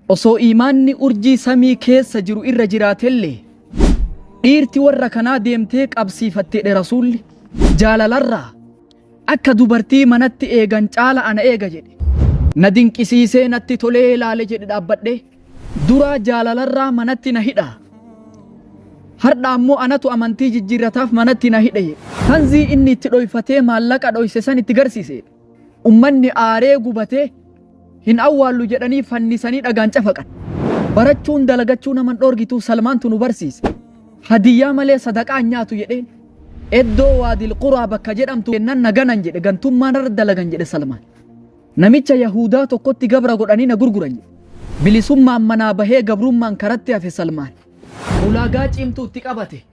Osoo iimaanni urjii samii keessa jiru irra jiraatellee dhiirti warra kanaa deemtee qabsiifatteedhe Rasuulli. Jaalalarraa akka dubartii manatti eegan caala ana eega jedhe. Na dinqisiisee natti tolee laale jedhe dhaabbadhee. Duraa jaalalarraa manatti na hidha. Hardha ammoo anatu amantii jijjiirrataaf manatti na hidhe jedhe. Kanzii inni itti dhoyfatee maallaqa dhoyse san itti garsiise jedhe. Ummanni aaree gubatee hin awwaallu jedhanii fannisanii dhagaan cafaqan. Barachuun dalagachuu nama hin dhoorgituu Salmaantu nu barsiise. Hadiyyaa malee sadaqaa hin nyaatu jedheen. Eddoo Waadil Quraa bakka jedhamtu kennan na ganan jedhe gantummaa narra dalagan jedhe Salmaan. Namicha Yahudaa tokkotti gabra godhanii na gurguran jedhe. Bilisummaan manaa bahee gabrummaan karatti hafe Salmaan. Ulaagaa ciimtuu itti qabate.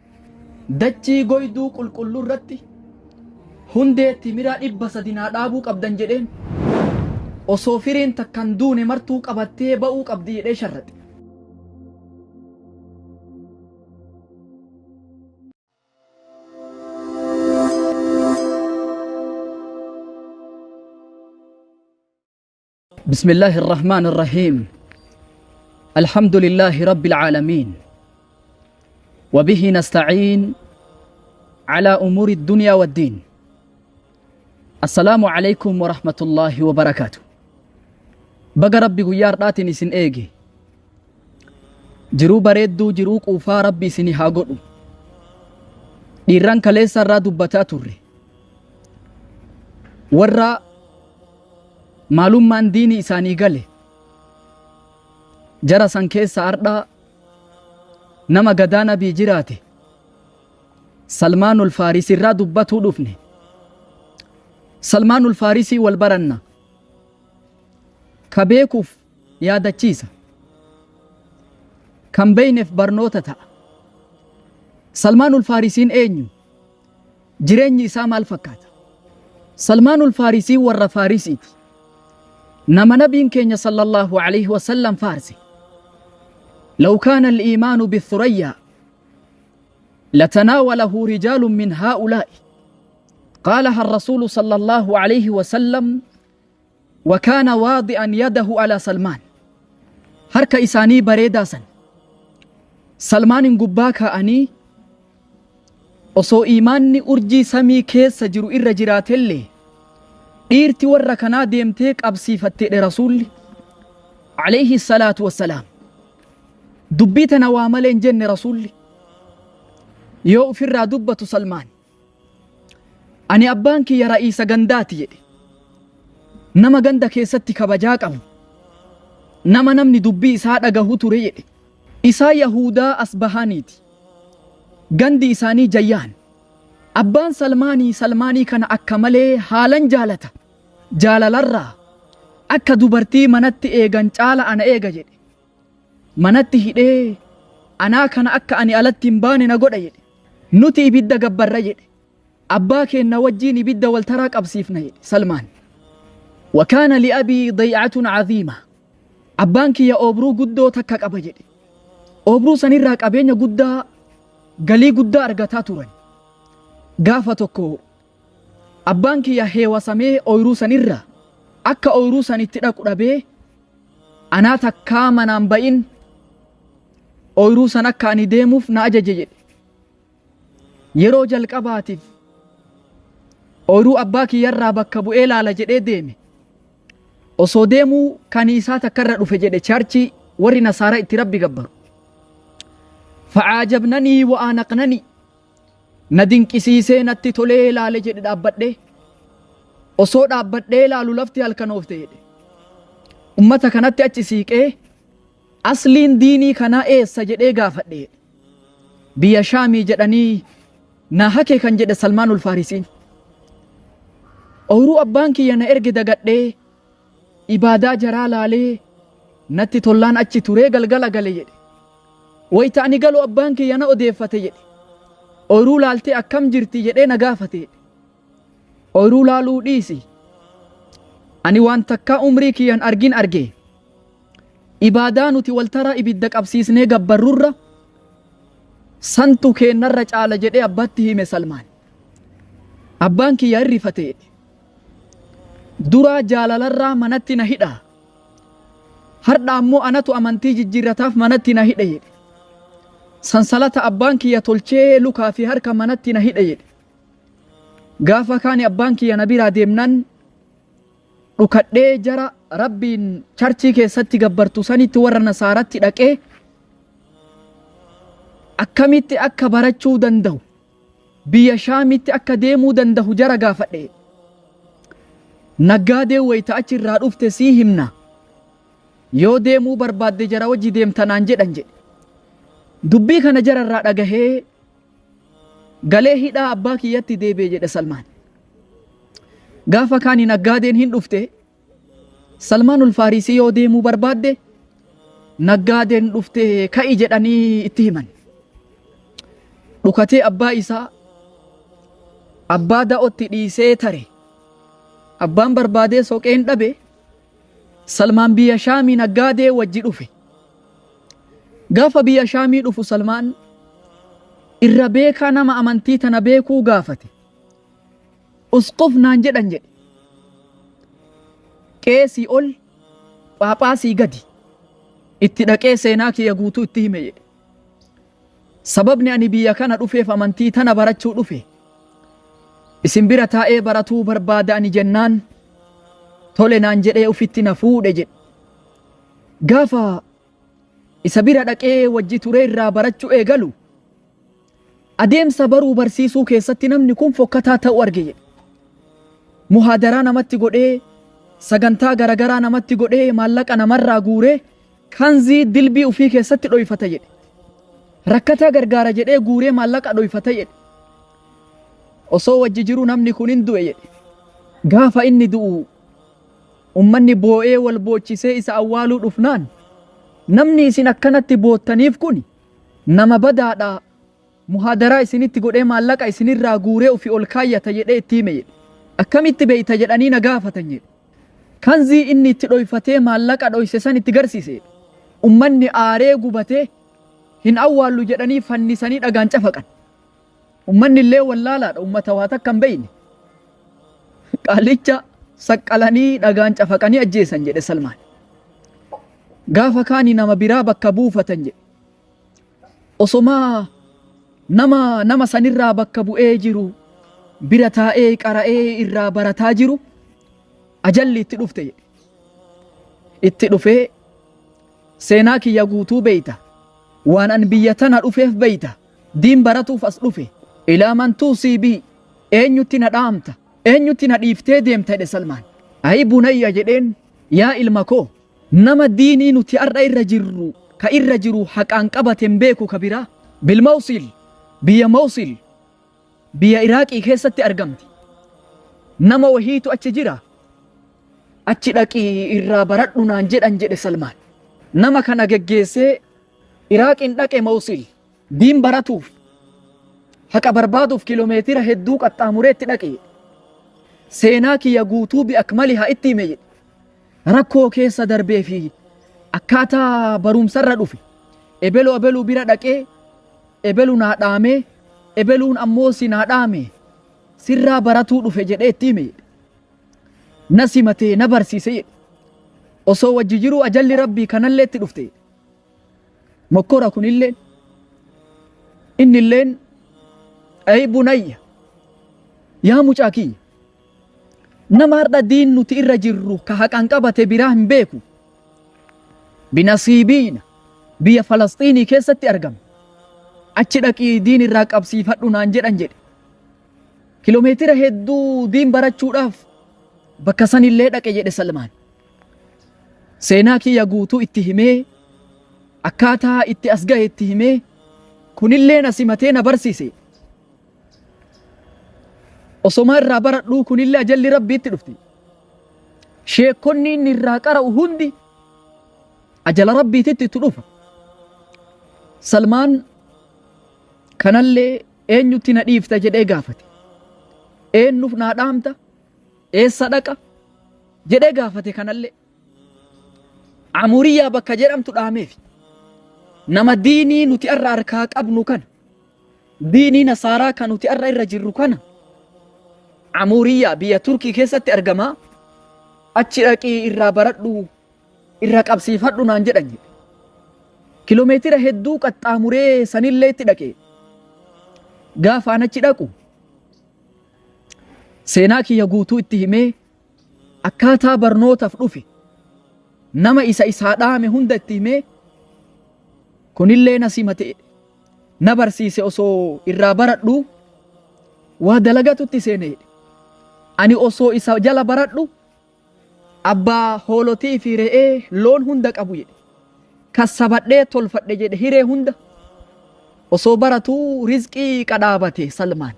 Dachii goyduu qulqulluu irratti hundee timiraa 300 naa dhaabuu qabdan jedheen. Osoo firiin takka hin duune martuu qabattee ba'uu qabdi jedhee sharraxe. بسم الله الرحمن الرحيم الحمد لله رب العالمين وبه نستعين على أمور الدنيا والدين السلام عليكم ورحمة الله وبركاته بقى ربي غيار راتني سن ايجي Jiruu bareedduu jiruu quufaa Rabbi isini haa godhu. Dhiirran kaleessa irraa dubbataa turre. Warra maalummaan diini isaanii gale. Jara san keessa ardhaa nama gadaa nabii jiraate. Salmaanul Faarisii irraa dubbatuu dhufne. Salmaanul Faarisii wal baranna. Ka beekuuf yaadachiisa. Kan beeyneef barnoota ta'a. Salmaanul Faarisiin eenyu? Jireenyi isaa maal fakkaata? Salmaanul Faarisiin warra Faarisiiti. Nama nabiin keenya sallallahu alaihi wasallam faarse. Law kaana al-iimaanu bithurayyaa latanaawalahu rijaalun min haa'ulaa'i. Qaalaha ar-rasuulu sallallahu alaihi wasallam Wakaana waadi'an yadahu alaa Salmaan. Harka isaanii bareedaa san Salmaanin gubbaa kaa'anii osoo iimaanni urjii samii keessa jiru irra jiraatellee dhiirti warra kanaa deemtee qabsiifatteedhe Rasuulli alayhi salaatu wassalaam. Dubbii tana waa malee hin jenne Rasuulli. Yoo ofirraa dubbatu Salmaan. Ani abbaan kiyya ra'iisa gandaati jedhe. Nama ganda keessatti kabajaa qabu. Nama namni dubbii isaa dhagahu ture jedhe. Isaa Yahuudaa Asbahaaniiti. Gandi isaanii Jayyaan. Abbaan Salmaanii Salmaanii kana akka malee haalan jaalata. Jaalalarraa akka dubartii manatti eegan caala ana eega jedhe. Manatti hidhee anaa kana akka ani alatti hin baane na godha jedhe. Nuti ibidda gabbarra jedhe. Abbaa keenna wajjiin ibidda wal taraa qabsiifna jedhe Salmaan. Wa kaana li'abii day'atun aziima. Abbaan kiyya oobruu guddoo takka qaba jedhe. Oobruu sanirraa qabeenya guddaa galii guddaa argataa turan. Gaafa tokko abbaan kiyya heewasamee ooyruu sanirraa akka ooyruu san itti dhaqu dhabee anaa takkaa manaan ba'in ooyruu san akka ani deemuuf na ajaje jedhe. Yeroo jalqabaatiif ooyruu abbaa kiyyarraa bakka bu'ee laala jedhee deeme. Osoo deemuu kaniisaa takkarra dhufe jedhe chaarchii warri nasaaraa itti rabbi gabbaru. Facaajabnanii wa'aanaqnanii na dinqisiisee natti tolee laale jedhe dhaabbadhee. Osoo dhaabbadhee laalu lafti halkanoofte jedhe. Ummata kanatti achi siiqee Asliin diinii kanaa eessa jedhee gaafadhe jedhe. Biyya Shaamii jedhanii naa hakeekan jedhe Salmaanul Faarisiin. Ooyruu abbaan kiyya na erge dagadhee ibaadaa jaraa laalee natti tollaan achi turee galgala gale jedhe. Wayta ani galu abbaan kiyya na odeeffate jedhe. Ooyruu laaltee akkam jirti jedhee na gaafate jedhe. Ooyruu laaluu dhiisi. Ani waan takkaa umrii kiyyan argin arge. Ibaadaa nuti waltaraa ibidda qabsiisnee gabbarrurra santu keennarra caala jedhee abbaatti hime Salmaan. Abbaan kiyya hin rifate jedhe. Duraa jaalalarraa manatti na hidha. Hardha ammoo anatu amantii jijjiirrataaf manatti na hidhe jedhe. Sansalata abbaan kiyya tolchee lukaa fi harka manatti na hidhe jedhe. Gaafa kaani abbaan kiyya na biraa deemnan dhukadhee jara Rabbiin charchii keessatti gabbartu sanitti warra nasaaratti dhaqee akkamitti akka barachuu danda'u biyya Shaamitti akka deemuu dandahu jara gaafadhe. Naggaadeen wayita achi irraa dhufte sii himna. Yoo deemuu barbaadde jara wajji deemta naan jedhan jedhe. Dubbii kana jara irraa dhagahee galee hidhaa abbaa kiyyatti deebi'e jedhe Salmaan. Gaafa kaani naggaadeen hin dhufte Salmaanul Faarisii yoo deemuu barbaadde naggaadeen dhufte ka'i jedhanii itti himan. Dhukatee abbaa isaa abbaa da'otti dhiisee tare. Abbaan barbaadee soqeen dhabe Salmaan biyya Shaamii naggaadee wajji dhufe. Gaafa biyya Shaamii dhufu Salmaan irra beekaa nama amantii tana beekuu gaafate. Usquf naan jedhan jedhe. Qeesii ol, phaaphaasii gadi. Itti dhaqee seenaa kiyya guutuu itti hime jedhe. Sababni ani biyya kana dhufeef amantii tana barachuu dhufe. Isin bira taa'ee baratuu barbaada ani jennaan tole naan jedhee ufitti na fuudhe jedhe. Gaafa isa bira dhaqee wajji turee irraa barachuu eegalu Adeemsa baruu barsiisuu keessatti namni kun fokkataa ta'uu arge jedhe. Muhaadaraa namatti godhee, sagantaa garagaraa namatti godhee, maallaqa namarraa guuree, kanzii dilbii ufii keessatti dhoyfata jedhe. Rakkataa gargaara jedhee guuree maallaqa dhoyfata jedhe. Osoo wajji jiru namni kun hin du'e jedhe. Gaafa inni du'u ummanni boo'ee wal boochisee isa awwaaluu dhufnaan namni isin akkanatti boottaniif kun Nama badaadha muhaadaraa isinitti godhee maallaqa isinirraa guuree ufi ol kaayyata jedhee itti hime jedhe. Akkamitti beeyta jedhanii na gaafatan jedhe. Kanzii inni itti dhoyfatee maallaqa dhoyse san itti garsiise jedhe. Ummanni aaree gubatee hin awwaallu jedhanii fannisanii dhagaan cafaqan. Ummanni illee wallaalaadha ummata waa takka hin beeyne. Qaalicha saqqalanii dhagaan cafaqanii ajjeesan jedhe Salmaan. Gaafa kaani nama biraa bakka buufatan jedhe. Osomaa nama nama sanirraa bakka bu'ee jiru bira taa'ee qara'ee irraa barataa jiru ajalli itti dhufte jedhe. Itti dhufee seenaa kiyya guutuu beeyta. Waan an biyya tana dhufeef beeyta. Diin baratuuf as dhufe. Ilaa man tuusii bii. Eenyutti na dhaamta? Eenyutti na dhiiftee deemta jedhe Salmaan. Ayi bunayya jedheen yaa ilma koo nama diinii nuti har'a irra jirru ka irra jiru haqaan qabate hin beeku ka biraa. Bil Mawsil biyya Mawsil biyya Iraaqii keessatti argamti. Nama wahiitu achi jira. Achi dhaqii irraa baradhu naan jedhan jedhe Salmaan. Nama kana geggeessee Iraaqiin dhaqe Mawsil. Diin baratuuf, haqa barbaaduuf kiiloomeetira hedduu qaxxaamuree itti dhaqe. Seenaa kiyya guutuu bi akmalihaa itti hime jedhe. Rakkoo keessa darbee fi akkaataa barumsarra dhufe. Ebelu ebelu bira dhaqee ebelu naa dhaamee ebeluun ammoo si naa dhaame sirraa baratuu dhufe jedhee itti hime jedhe. Na simatee na barsiise jedhe. Osoo wajji jiruu ajalli rabbii kanallee itti dhufte jedhe. Mokkora kunilleen innilleen ay bunayya yaa mucaa kiyya nama har'a diin nuti irra jirru ka haqaan qabate biraa hin beeku binasiibiina biyya Falasxiinii keessatti argama achi dhaqii diin irraa qabsiifadhu naan jedhan jedhe kiloomeetira hedduu diin barachuudhaaf bakka sanillee dhaqe jedhe Salmaan. Seenaa kiyya guutuu itti himee, akkaataa itti as gahe itti himee, kunillee na simatee na barsiise. Osomaa irraa baradhuu kunillee ajalli Rabbii itti dhufte. Sheekonni inni irraa qara'u hundi ajala Rabbiititti itti dhufa. Salmaan kanallee eenyutti na dhiifta jedhee gaafate. Eenyuuf naa dhaamta? Eessa dhaqa? Jedhee gaafate kanallee. Amuriyyaa bakka jedhamtu dhaameefi. Nama diinii nuti irra harkaa qabnu kana, diinii nasaaraa kan nuti irra irra jirru kana, Amuriyyaa biyya Turkii keessatti argama. Achi dhaqii irraa baradhu. irra qabsiifadhu naan jedhan jedhe. Kilomeetira hedduu qaxxaamuree sanillee itti dhaqe. Gaafa an achi dhaqu seenaa kiyya guutuu itti himee akkaataa barnootaaf dhufe nama isa isaa dhaame hunda itti himee kunillee na simate na barsiise osoo irraa baradhu waa dalagatutti seene jedhe. Ani osoo isa jala baradhu Abbaa hoolotii fi re'ee loon hunda qabu jedhe. Kassabadhee tolfadhe jedhe hiree hunda. Osoo baratuu rizqii qadhaabate Salmaan.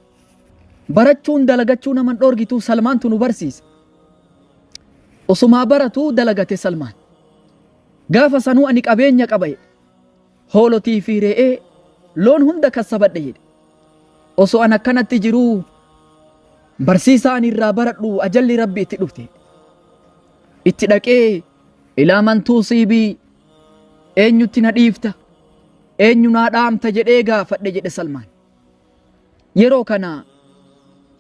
Barachuun dalagachuu naman dhoorgituu Salmaantu nu barsiise. Osumaa baratuu dalagate Salmaan. Gaafa sanuu ani qabeenya qaba jedhe. Hoolotii fi re'ee loon hunda kassabadhe jedhe. Osoo an akkanatti jiruu barsiisaa ani irraa baradhu ajalli Rabbi itti dhufte. Itti dhaqee ilaa man tuusiibii eenyutti na dhiifta eenyu naa dhaamta jedhee gaafadhe jedhe Salmaan. Yeroo kana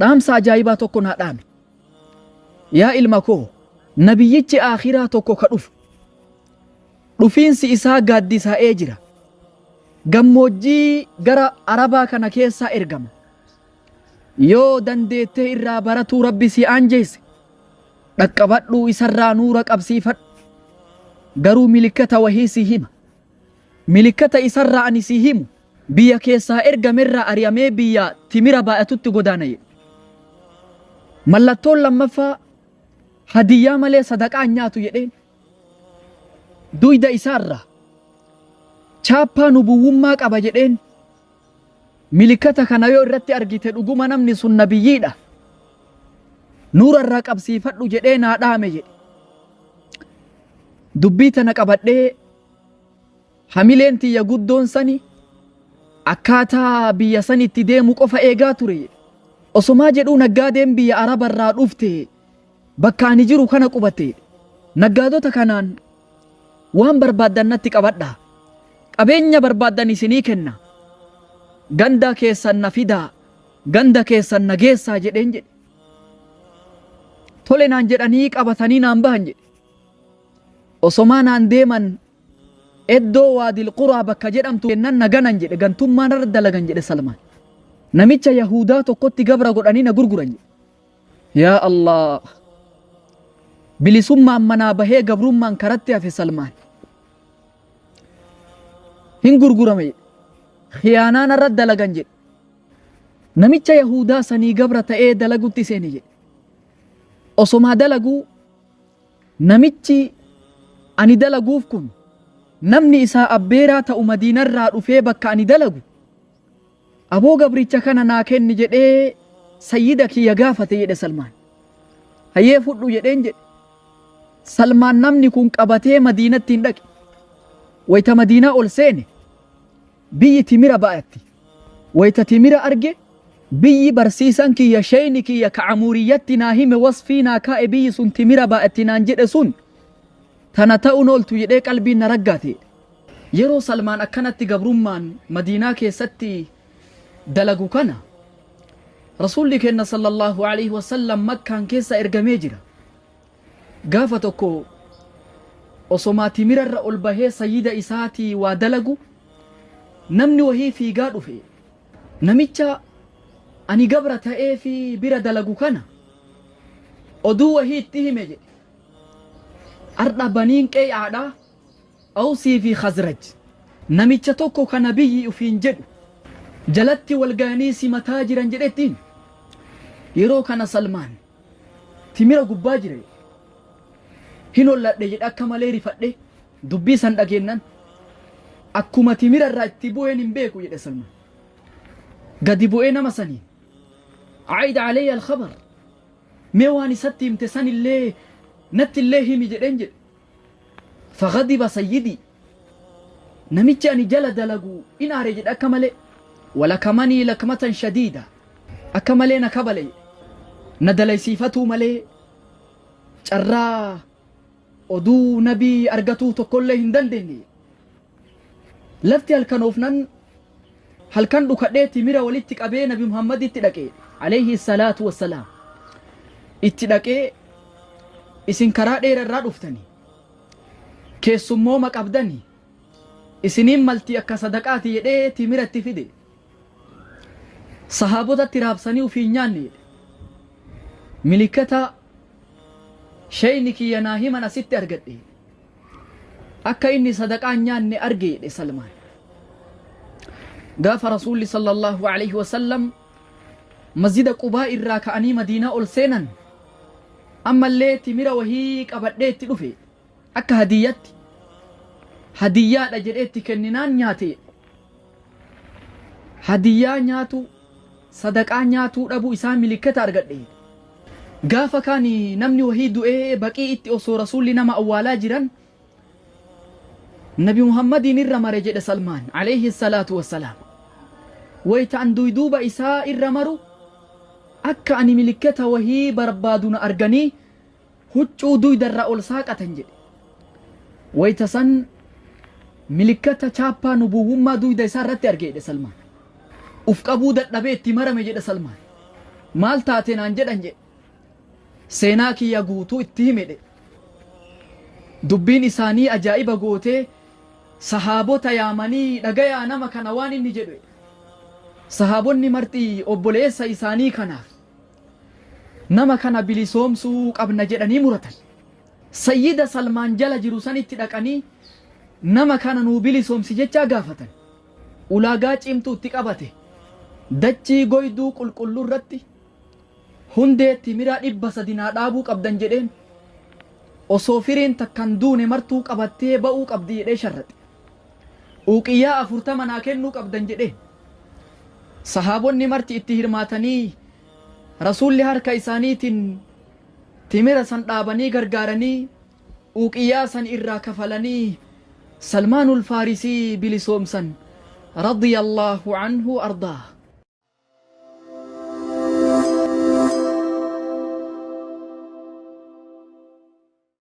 dhaamsa ajaa'ibaa tokko naa dhaame. Yaa ilma koo nabiyyichi aakhiraa tokko ka dhufu Dhufiinsi isaa gaaddisaa'ee jira. Gammoojjii gara Arabaa kana keessaa ergama. Yoo dandeettee irraa baratuu Rabbi si aanjeesse, dhaqqabadhuu isarraa nuura qabsiifadhu. Garuu milikkata wahii si hima. Milikkata isarraa ani si himu, biyya keessaa ergamerraa ari'amee biyya timira baay'atutti godaana jedhe. Mallattoon lammaffaa hadiyyaa malee sadaqaa hin nyaatu jedheen. Duyda isaarraa chaappaa nubuwwummaa qaba jedheen milikkata kana yoo irratti argite dhuguma namni sun nabiyyiidha. Nuura irraa qabsiifadhu jedhee naa dhaame jedhe. Dubbii tana qabadhee hamileen tiyya guddoon sani akkaataa biyya sanitti deemu qofa eegaa ture jedhe. Osomaa jedhuu naggaadeen biyya Arabarraa dhufte Bakka ani jiru kana qubatte. Naggaadota kanaan waan barbaaddan natti qabadhaa. Qabeenya barbaaddan isinii kenna. Ganda keessan na fidaa, ganda keessan na geessaa jedheen jedhe. Tole naan jedhanii qabatanii naan bahan jedhe. Osomaa naan deeman Eddoo Waadil Quraa bakka jedhamtu kennan na ganan jedhe gantummaa narra dalagan jedhe Salmaan. Namicha Yahudaa tokkotti gabra godhanii na gurguran jedhe. Yaa Allah! Bilisummaan manaa bahee gabrummaan karatti hafe Salmaan. Hin gurgurame jedhe. Khiyaanaa narra dalagan jedhe. Namicha Yahudaa sanii gabra ta'ee dalagutti seene jedhe. Osomaa dalaguu namichi ani dalaguuf kun namni isaa abbeeraa ta'u Madiinarraa dhufee bakka ani dalagu Aboo gabricha kana naa kenni jedhee sayyida kiyya gaafate jedhe Salmaan. Hayyee fudhu jedheen jedhe. Salmaan namni kun qabatee Madiinatti hin dhaqe. Wayita Madiinaa ol seene biyyi timira ba'atti. Wayita timira arge biyyi barsiisaan kiyya sheeyni kiyya ka amuuriyyatti naa hime wasfii naa kaa'e biyyi sun timira ba'atti naan jedhe sun tana ta'uun ooltu jedhee qalbiin na raggaate. Yeroo Salmaan akkanatti gabrummaan Madiinaa keessatti dalagu kana Rasuulli keenna sallallahu alaihi wasallam Makkaan keessa ergamee jira. Gaafa tokko osomaa timirarra ol bahee sayyida isaatii waa dalagu namni wahii fiigaa dhufe. Namicha ani gabra ta'ee fi bira dalagu kana oduu wahii itti hime jedhe. Ardha baniin qeey'aadhaa Awsii fi Khazraj namicha tokko ka nabiyyi ufiin jedhu jalatti wal gayanii simataa jiran jedhee itti hime. Yeroo kana Salmaan timira gubbaa jira jedhe. Hin holladhe jedhe akka malee rifadhe dubbii san dhageennan akkuma timira irraa itti bu'een hin beeku jedhe Salmaan. Gadi bu'ee nama saniin Aid alayya al-khabar mee waan isatti himte sanillee natti illee himi jedheen jedhe. Faghadiba sayyidii namichi ani jala dalagu in aare jedhe akka malee walakamanii lakmatan shadiida akka malee na kabale jedhe na dalaysiifatuu malee carraa oduu nabii argatuu tokkollee hin dandeenye lafti halkanoofnan halkan dhukadhee timira walitti qabee nabi Muhammaditti dhaqe alayhi salaatu wassalaam itti dhaqee isin karaa dheera irraa dhuftani. Keessummooma qabdani isiniin malti akka sadaqaati jedhee timira itti fide. Sahaabotatti raabsanii ufii hin nyaanne jedhe. Milikata sheeyni kiyya naa himan asitti argadhe. Akka inni sadaqaa hin nyaanne arge jedhe Salmaan. Gaafa Rasuulli sallallahu alaihi wasallam masjida Qubaa irraa ka'anii Madiinaa ol seenan ammallee timira wahii qabadhee itti dhufe akka hadiyyatti hadiyyaadha jedhee itti kenninaan nyaate. Hadiyyaa nyaatuu, sadaqaa nyaatuu dhabuu isaa milikkata argadhe. Gaafa kaan namni wahii du'ee Baqii'itti osoo Rasuulli nama awwaalaa jiran Nabi Muhammadiin irra mare jedhe Salmaan alayhi salaatu wassalaam. Wayta an duyduuba isaa irra maru akka ani milikkata wahii barbaadu na arganii huccuu duyda irraa ol saaqatan jedhe. Wayta san milikkata chaappaa nubuwwummaa duyda isaa irratti arge jedhe Salmaan. Uf qabuu dadhabee itti marame jedhe Salmaan. Maal taate naan jedhan jedhe. Seenaa kiyya guutuu itti hime jedhe. Dubbiin isaanii ajaa'iba gootee sahaabota yaamanii dhagayaa nama kana waan inni jedhu jedhe. Sahaabonni marti obboleessa isaanii kanaaf nama kana bilisoomsuu qabna jedhanii muratan. Sayyida Salmaan jala jiru sanitti dhaqanii nama kana nuu bilisoomsi jechaa gaafatan. Ulaagaa cimtuu itti qabate. Dachii goyduu qulqulluu irratti hundee timiraa 300 naa dhaabuu qabdan jedheen. Osoo firiin takka hin duune martuu qabattee ba'uu qabdi jedhee sharraxe. Uuqiyyaa 40 naa kennuu qabdan jedheen. Sahaabonni marti itti hirmaatanii Rasuulli harka isaaniitiin timira san dhaabanii gargaaranii uuqiyyaa san irraa kafalanii Salmaanul Faarisii bilisoomsan radiyallahu anhu ardaah.